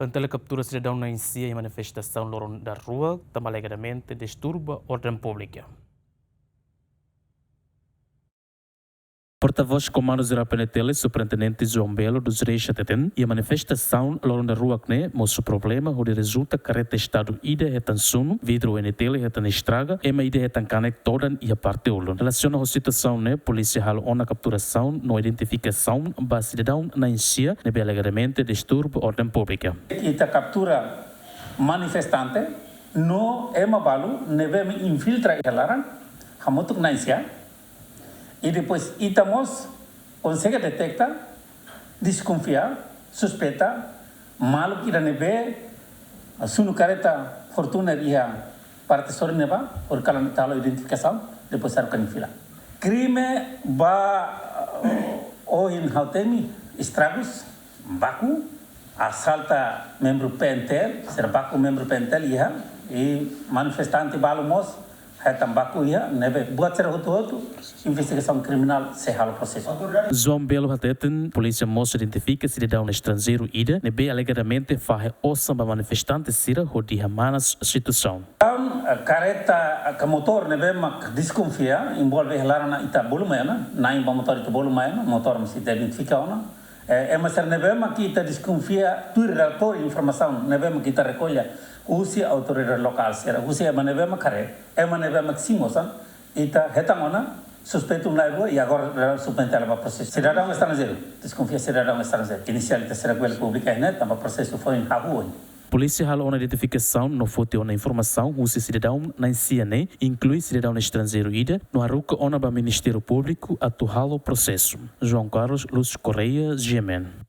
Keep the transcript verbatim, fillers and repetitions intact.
PNTL kaptura sidadaun na'in-sia iha manifestasaun loron daruak, tanba alegadamente disturba orden públika. Portavós Komandu Jerál PNTL, Superintendente João Belo dos Reis hateten, iha manifestasaun loron daruak ne'e mosu problema hodi rezulta kareta Estadu ida hetan sunu, vidru NTL hetan estraga, ema ida hetan kanek todan iha parte ulun. Relasiona ho situasaun ne'e, polísia halo ona kapturasaun no identifikasaun ba sidadaun na'in-sia ne'ebé alegadamente disturba orden públika. Ita kaptura manifestante no ema balu ne'ebé mak infiltra iha laran, hamutuk na'in-sia. I depois ita mós konsege deteta, deskonfia, suspeita maluk ida ne'ebé sunu kareta Fortuner iha parte sorin ne'ebá, hodi kalan ita halo identifikasaun, depois haruka nia fila. Krime ba, eh, ohin ha'u temi, estragus, baku, asalta membru PNTL, sira baku membru PNTL iha, i manifestante balu mós hetan baku iha, ne'ebé buat sira hotu-hotu, investigasaun kriminál sei halo prosesu. João Belo hateten, polísia mós identifika sidadaun estranjeiru ida ne'ebé alegadamente fahe osan ba manifestante sira hodi hamanas situasaun. Entaun, eh, kareta, eh, ka motór ne'ebé mak deskonfia, envolve iha laran ne'e ita bolu mai ona, na'in ba motór ita bolu mai ona, motór mós ita identifika ona. Eh, ema sira ne'ebé mak ita deskonfia, tuir relatóriu informasaun ne'ebé mak ita rekolla husi autoridade lokál sira, husi ema ne'ebé mak haree, ema ne'ebé mak simu osan, ita hetan ona suspeitu na'in-rua, i agora submete hela ba prosesu. Sidadaun estranjeiru, deskonfia sidadaun estranjeiru. Inisiál ita sei revela públiku ne'e, tanba prosesu foin hahú. Polísia halo ona identifikasaun no foti ona informasaun husi sidadaun na'in-sia ne'e, inklui sidadaun estranjeiru ida, no haruka ona ba Ministériu Públiku atu halo prosesu. João Carlos Luz Correia, GMN.